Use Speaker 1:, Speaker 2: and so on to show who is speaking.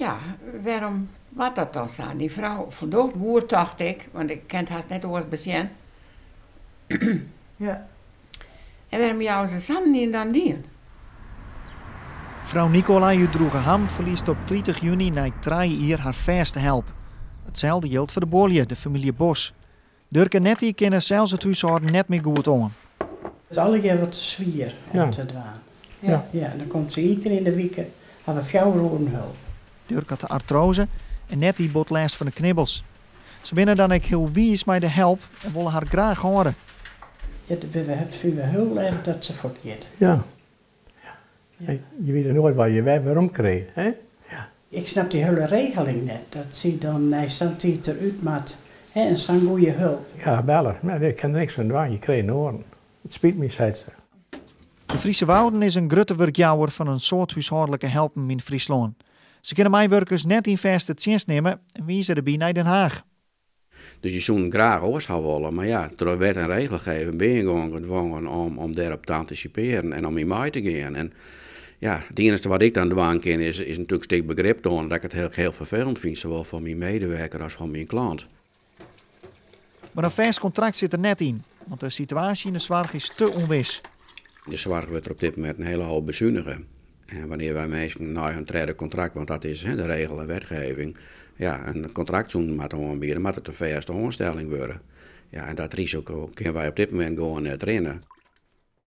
Speaker 1: Ja, wêrom moat dat dan sa? Dy frou foldocht goed, tocht ik, want ik kin it hast net oars besjen. En wêrom jouwe se sa'n ien dan dien?
Speaker 2: Frou Nicolai út Droegeham ferliest op 30 juny nei 3 jier har fêste help. Itselde jildt foar de buorlju, de famylje Bos. Durk en Nettie kinne sels it húshâlden net mear goed oan.
Speaker 3: It is allegear wat te swier om te dwaan. Ja, dan komt se ien kear yn de wike, ha we 4 oeren help.
Speaker 2: Durk hat de artrose en Nettie bot lêst fan de knibbels. Se binne dan ek hiel wiis mei de help en wolle har graach hâlde.
Speaker 3: Ja, we fine hiel erch dat se fuortgiet.
Speaker 4: Ja. Ja. Je witte noait wat je wer werom krije, hè? Ja.
Speaker 3: Ik snap dy hiele regeling net, dat sy dan nei sa'n tiid derút moat, hè, en sa'n goede help.
Speaker 4: Ik ha har belle, mar ik kin der niks oan dwaan, je krije in oaren. It spyt my, seit se.
Speaker 2: De Friese Wouden is in grutte wurkjouwer fan in soad húshâldlike helpen yn Fryslân. Se kinne meiwurkers net yn fêste tsjinst nimme en wize derby nei Den Haag.
Speaker 5: Dus je soenen graach oars ha wolle, mar ja, troch wet en regelgeving bin je gewoan gedwongen om dêrop te antisipearjen en om yn mei te gean. En ja, it iennichste wat ik dan dwaan kin is natuerlik in stik begrip toane dat ik it hiel ferfelend fyn, sawol foar myn medewerker as foar myn klant.
Speaker 2: Mar in fêst kontrakt sit der net yn, want de situaasje yn de soarch is te ûnwis.
Speaker 5: De soarch wurdt der op dit momint in hiele hoop besunige. En wannear wy minsken nei hun tredde kontrakt, want dat is, hè, de regel en wetgeving, ja, in kontrakt soenen moatte oanbiede, moat it in fêste oanstelling wurde. Ja, en dat risiko kinne wy op dit momint gewoan net rinne.